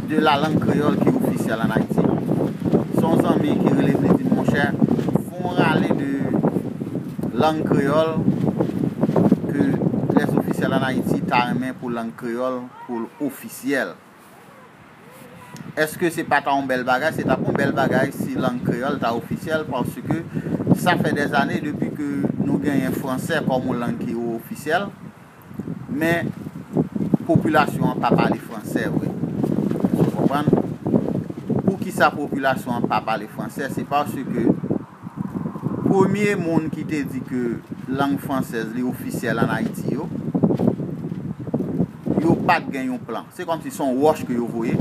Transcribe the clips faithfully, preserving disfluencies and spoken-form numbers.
de la lang kreyòl ki ofisyèl ann Ayiti. Se yon zanmi ki rele m, li di m, monchè, fè yon rale de lang kreyòl ke lèzofisyèl ann Ayiti ta renmen pou lang kreyòl pou l ofisyèl. Èske se pa ta yon bèl bagay? Se t ap yon bèl bagay si lang kreyòl ta ofisyèl, paske sa fè dèzane depi ke nou genyen fransè kòm yon lang ki ofisyèl, men popilasyon an pa pale fransè vre. Ou konprann? Poukisa popilasyon an pa pale fransè? Se paske premye moun ki te di ke lang fransèz li ofisyèl ann Ayiti yo, yo pa t gen yon plan. Se kòmsi se yon wòch ke yo voye.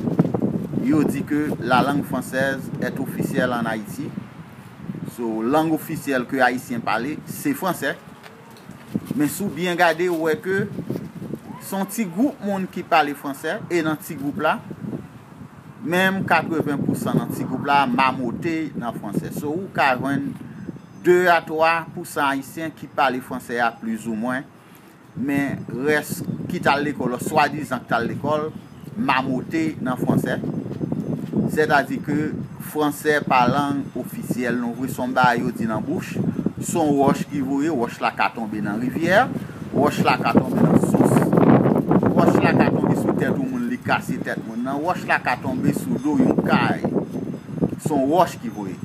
Yo di ke la langue française est officielle en Haïti. So, lang ofisyèl ke Ayisyen pale, se fransè. Men si w byen gade, ou wè ke se yon ti gwoup moun ki pale fransè, e nan ti gwoup la, menm katreven pousan nan ti gwoup la mamote nan fransè. So, ou ka jwenn de a twa pousan Ayisyen ki pale fransè a plizoumwen, men rès ki t al lekòl, swadizan ki t al lekòl, mamote nan fransè. Sètadi ke fransè pa lang ofisyèl non vre, se yon bagay yo di nan bouch, se yon wòch ki voye, wòch la ka tonbe nan rivyè, wòch la ka tonbe nan sous, wòch la ka tonbe sou tèt yon moun, li kase tèt moun nan, wòch la ka tonbe sou do yon kay, se yon wòch ki voye.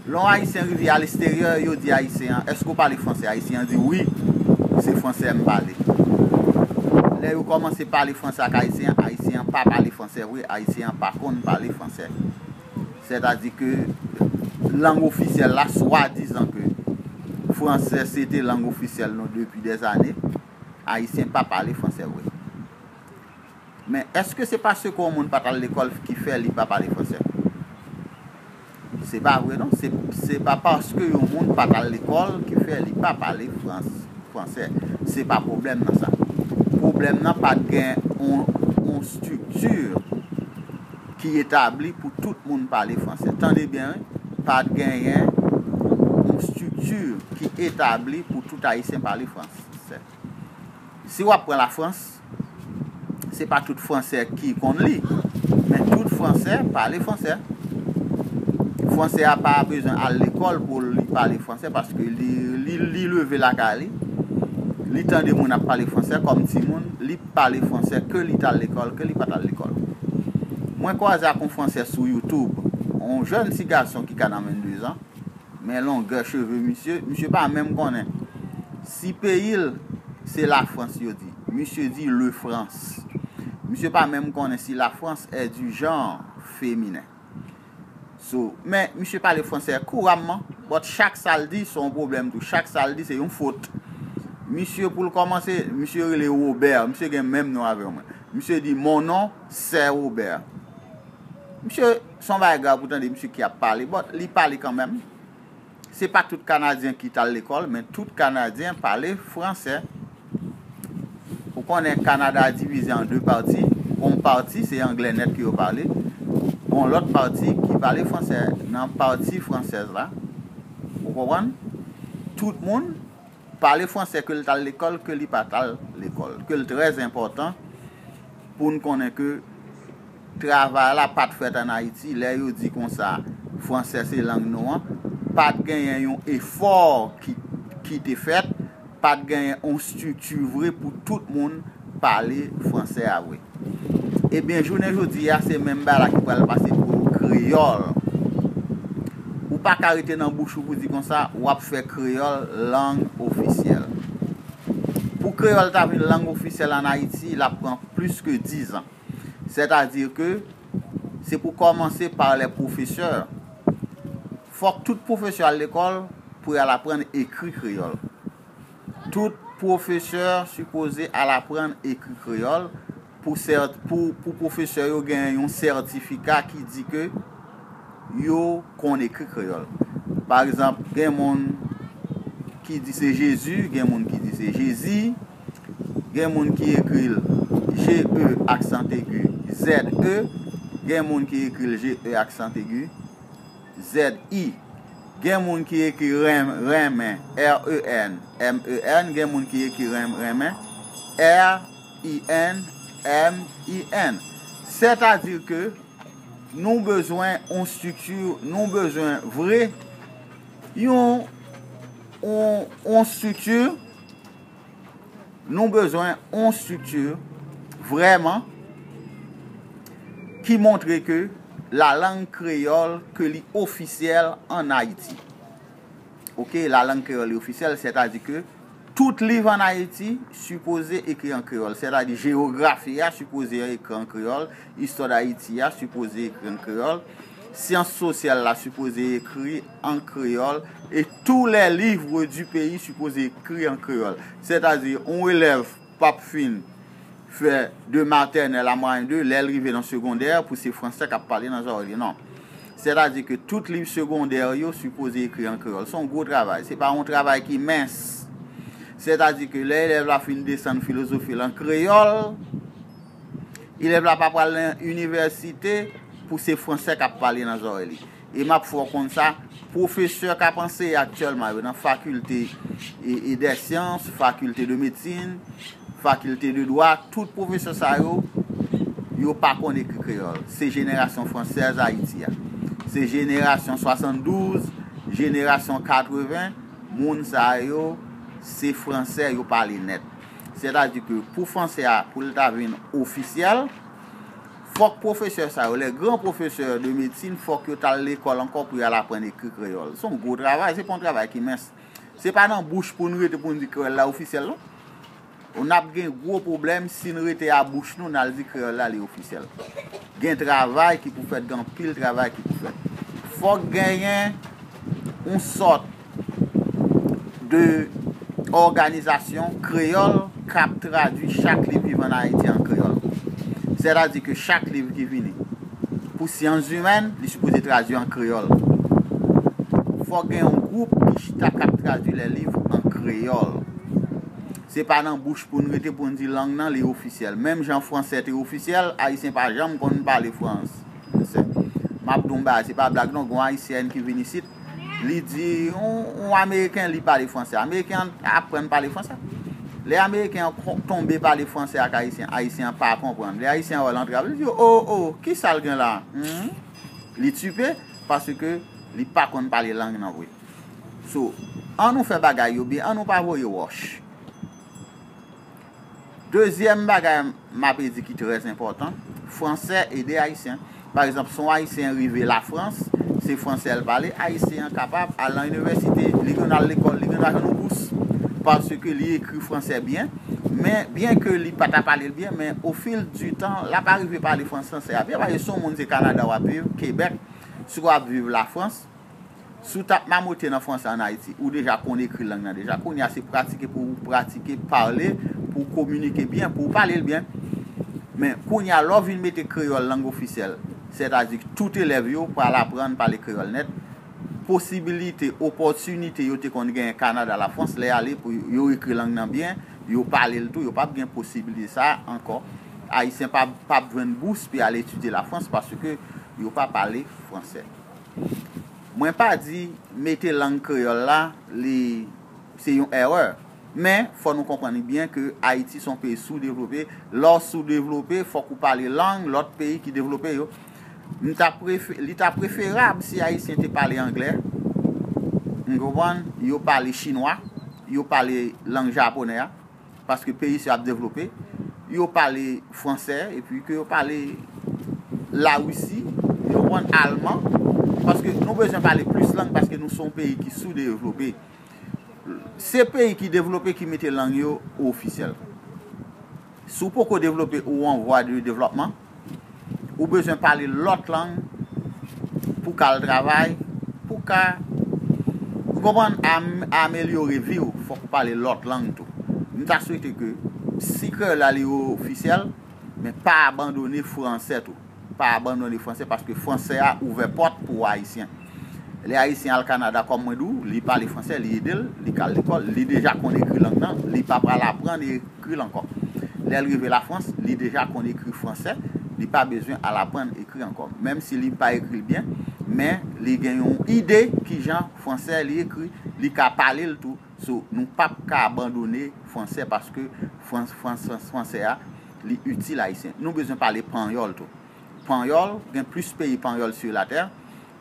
Lè yon Ayisyen rive alesterye, yo di Ayisyen an, èske w pale fransè? Ayisyen an di wi, se fransè m pale. Lè yo kòmanse pale fransè ak Ayisyen an, Ayisyen an pa pale fransè vre, Ayisyen an pa konn pale fransè. Sètadi ke lang ofisyèl la, swadizan ke fransè se te lang ofisyèl nou depi dèzane, Ayisyen pa pale fransè vre. Men èske se paske yon moun pa t al lekòl ki fè li pa pale fransè? Se pa vre non. Se, se pa paske yon moun pa t al lekòl ki fè li pa pale frans, fransè. Se pa pwoblèm nan sa. Pwoblèm nan pa t gen yon, yon estrikti ki etabli pou tout moun pale fransè. Tande byen, wi. Pa t genyen yon estrikti ki etabli pou tout Ayisyen pale fransè. Si w ap pran Lafrans, se pa tout fransè ki konn li, men tout fransè pale fransè. Fransè a pa bezwen al lekòl pou li pale fransè, paske li, li, li leve lakay li, li tande moun ap pale fransè kòm timoun, li pale fransè ke li t al lekòl, ke li pa t al lekòl. Mwen kwaze ak yon fransè sou YouTube, yon jèn ti gason ki ka nan venndezan, men longè cheve misye, misye pa menm konnen si peyi l se Lafrans yo di. Misye di Lefrans. Misye pa menm konnen si Lafrans est du genre féminin. So, men misye pale fransè kouramman, but chak sa l di se yon pwoblèm tou. Chak sa l di se yon fot. Misye, pou l kòmanse, misye rele Wobè. Misye gen menm non avè mwen. Misye di mon nom c'est Wobè. Misye, se yon bagay grav pou tande misye ki ap pale, but li pale kanmenm. Se pa tout Kanadyen ki t al lekòl, men tout Kanadyen pale fransè. Ou konnen Kanada divize an de pati. Yon pati, se anglè nèt ke yo pale. Yon lòt pati ki pale fransè. Nan pati fransèz la, ou konprann? Tout moun pale fransè, ke l t al lekòl, ke li pa t al lekòl. Ke l trè enpòtan pou n konnen ke travay la pa t fèt ann Ayiti. Lè yo di konsa, fransè se lang nou an, pa t genyen yon efò ki, ki te fèt, pa t genyen yon estrikti vre pou tout moun pale fransè a vre. Ebyen, jounen jodi a, se menm bagay la ki pral pase pou kreyòl. Ou pa ka rete nan bouch ou pou di konsa, w ap fè kreyòl lang ofisyèl. Pou kreyòl ta vin lang ofisyèl ann Ayiti, l ap pran plis ke diz an. Sètadi ke se pou kòmanse pa lè pwofesè. Fòk tout pwofesè al lekòl pou y al aprann ekri kreyòl. Tout pwofesè sipoze al aprann ekri kreyòl pou sè-, pou, pou pwofesè yo gen yon sètifika ki di ke yo konn ekri kreyòl. Pa egzanp, gen moun ki di se Jezi, gen moun ki di se Jezi, gen moun ki ekri l G E aksan egi, Z E, gen moun ki ekri l G E aksan egi, Z I. Gen moun ki ekri ren-, renmen, R E N, M E N, gen moun ki ekri ren-, renmen, R I N M I N. Sètadi ke nou bezwen yon estrikti, nou bezwen vre yon, yon, yon estrikti, nou bezwen yon estrikti vrèman ki montre ke lalang kreyòl, ke li ofisyèl ann Ayiti. Oke, lalang kreyòl li ofisyèl, sètadi ke tout liv ann Ayiti sipoze ekri an kreyòl, sètadi jewografi a sipoze ekri an kreyòl, istwa Dayiti a sipoze ekri an kreyòl, syans sosyal la sipoze ekri an kreyòl, e tous les livres du pays sipoze ekri an kreyòl. Sètadi, yon elèv p ap fin fè de matènèl a mwayen de, lè l rive nan segondè, pou se fransè k ap pale nan zòrèy li, non. Sètadi ke tout liv segondè yo sipoze ekri an kreyòl. Se yon gwo travay, se pa yon travay ki mens. Sètadi ke lè elèv la fin desann filozofi l an kreyòl, elèv la pa pral nan inivèsite pou se fransè k ap pale nan zòrèy li. E m ap fè w konn sa, pwofesè k ap anseye aktyèlman yo nan fakilte e, e dè syans, fakilte de medsin, fakilte de dwa, tout pwofesè sa yo, yo pa konn ekri kreyòl. Se jenerasyon fransèz Ayiti a. Se jenerasyon swasanndouz, jenerasyon katreven, moun sa yo, se fransè yo pale nèt. Sètadi ke pou fransè a, pou l ta vin ofisyèl, fòk pwofesè sa yo, les grands professeurs de médecine, fòk yo t al lekòl ankò pou y al aprann ekri kreyòl. Se yon gwo travay, se pa yon travay ki mens. Se pa nan bouch pou n rete pou n di kreyòl la ofisyèl, non. N ap gen gwo pwoblèm si n rete a bouch nou, n al di kreyòl la li ofisyèl. Gen travay ki pou fèt, gen anpil travay ki pou fèt. Fòk genyen yon sòt de òganizasyon kreyòl k ap tradui chak liv vivan ann Ayiti an kreyòl. Sètadi ke chak liv ki vini pou syans imèn, li sipoze tradui an kreyòl. Fòk gen yon gwoup ki chita k ap tradui lè liv an kreyòl. Se pa nan bouch pou n rete pou n di lang nan li ofisyèl. Menm jan fransè te ofisyèl, ayisyen pa janm konn pale fransè. M ap di w yon bagay, se pa blag non, gen yon ayisyèn ki vin isit, li di yon, yon ameriken li pale fransè. Ameriken an aprann pale fransè. Lè ameriken an ko- tonbe pale fransè ak ayisyen, ayisyen an pa konprann. Lè ayisyen an wè l antrave, li di, o, o, kisa l gen la? Hmm? Li tipe paske li pa konn pale lang nan vre. So, an nou fè bagay yo byen, an nou pa voye wòch. Dezyèm bagay m ap di ki trè enpòtan, fransè ede ayisyen. Pa egzanp, si yon ayisyen rive Lafrans, se fransè l pale, ayisyen an kapab al nan inivèsite, li gen al lekòl, li gen al jwenn yon bous, paske li ekri fransè byen, men byen ke li pa ta pale l byen, men au fil du temps, l ap arive pale fransè a byen, paske si yon moun se Kanada w ap viv, Kebèk, si w ap viv Lafrans, si w t ap mamote nan fransè ann Ayiti, ou deja konn ekri lang nan deja. Kounye a se pratike pou ou pratike, pale, pou w kominike byen, pou w pale l byen. Men kounye a, lè w vin mete kreyòl lang ofisyèl, sètadi tout elèv yo pral aprann pale kreyòl nèt, posibilite, opòtinite yo te konn genyen Kanada, Lafrans, lè y ale pou yo ekri lang nan byen, yo pale l tou, yo p ap gen posibilite sa a ankò. Ayisyen p ap, p ap jwenn bous pou y al etidye Lafrans paske yo pa pale fransè. Mwen pa di mete lang kreyòl la, li, se yon erè. Men, fò nou konprann byen ke Ayiti se yon peyi soudevlope. Lè w soudevlope, fòk ou pale lang lòt peyi ki devlope yo. M ta prefe-, li ta preferab si Ayisyen te pale anglè, m konprann, yo pale chinwa, yo pale lang japonè a, paske peyi sa ap devlope, yo pale fransè, epi ke yo pale Larisi, yo konprann alman, paske nou bezwen pale plis lang, paske nou se yon peyi ki soudevlope. Se peyi ki devlope ki mete lang yo ofisyèl. Si w poko devlope, ou an vwa de devlòpman, ou bezwen pale lòt lang pou ka al travay, pou ka, ou konprann, am-, amelyore vi w, fòk ou pale lòt lang tou. M ta swete ke si kreyòl la li ofisyèl, men pa abandone fransè tou. Pa abandone fransè, paske fransè a ouvè pòt pou ayisyen. Lè ayisyen al Kanada, kòm mwen di w, li pale fransè, li ede l, li ka al lekòl, li deja konn ekri lang nan, li pa pral aprann ekri l ankò. Lè l rive Lafrans, li deja konn ekri fransè, li pa bezwen al aprann ekri ankò. Menm si li pa ekri l byen, men li gen yon ide kijan fransè li ekri, li ka pale l tou. So, nou p ap ka abandone fransè paske frans-, frans-, frans-, fransè a, li itil ayisyen. Nou bezwen pale panyòl tou. panyòl, gen plis peyi panyòl sur la terre.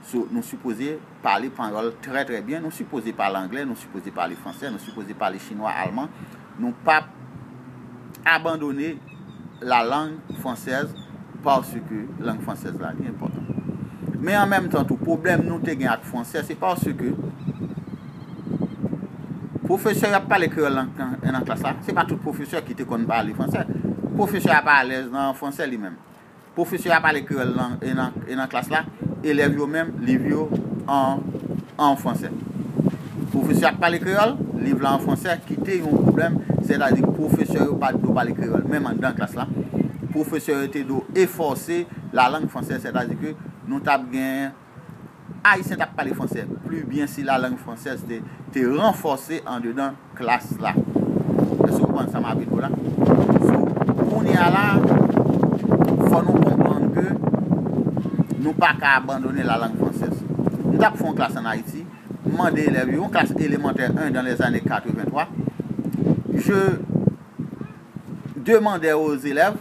So, nou sipoze pale panyòl trè, trè byen. Nou sipoze pale anglè, nou sipoze pale fransè, nou sipoze pale chinwa, alman. Nou p ap abandone la langue française paske lang fransèz la li enpòtan. Men an menm tan tou, pwoblèm nou te gen ak fransè, se paske pwofesè y ap pale kreyòl nan, nan, nan klas la, se pa tout pwofesè ki te konn pale fransè. Pwofesè a pa alèz nan fransè li menm. Pwofesè a pale kreyòl nan, e nan, e nan klas la, elèv yo menm, liv yo an, an fransè. Pwofesè ap pale kreyòl, liv la an fransè, ki te yon pwoblèm, sètadi pwofesè yo pa t dwe pale kreyòl, menm anndan klas la. Pwofesè yo te dwe efòse la langue française, sètadi ke nou t ap gen Ayisyen t ap pale fransè pli byen si la langue française te, te ranfòse andedan klas la. Èske w konprann sa m ap di w la? So, kounye a la, fò nou konprann ke nou pa ka abandone la langue française. M t ap fè yon klas ann Ayiti, m mande elèv yo, yon klas élémentaire un dans les années quatre-vingt-trois, je demandais aux élèves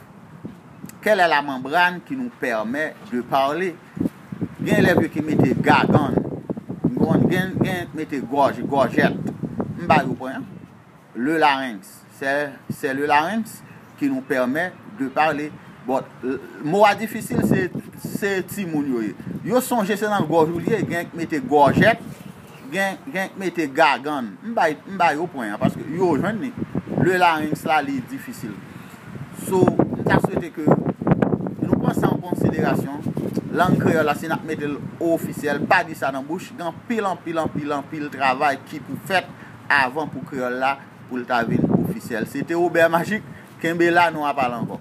quelle est la membrane qui nous permet de parler. Gen elèv yo ki mete gagann, m konprann, gen, gen mete gòj, gòjèt. M ba yo pwen an. Le larynx, c'est, c'est le larynx qui nous permet de parler. Bon, mo a difisil, se, se timoun yo ye. Yo sonje se nan gòj ou li ye, gen k mete gòjèt, gen, gen k mete gagann. M bay, m ba yo pwen an, paske yo jwenn li. Le larynx la, li difisil. So, m ta swete ke nou pran sa an konsiderasyon. Lang kreyòl la, si n ap mete l ofisyèl, pa di sa nan bouch, gen anpil, anpil, anpil, anpil travay ki pou fèt avan pou kreyòl la, pou l ta vin ofisyèl. Se te Robert Magic, kenbe la, nou a pale ankò.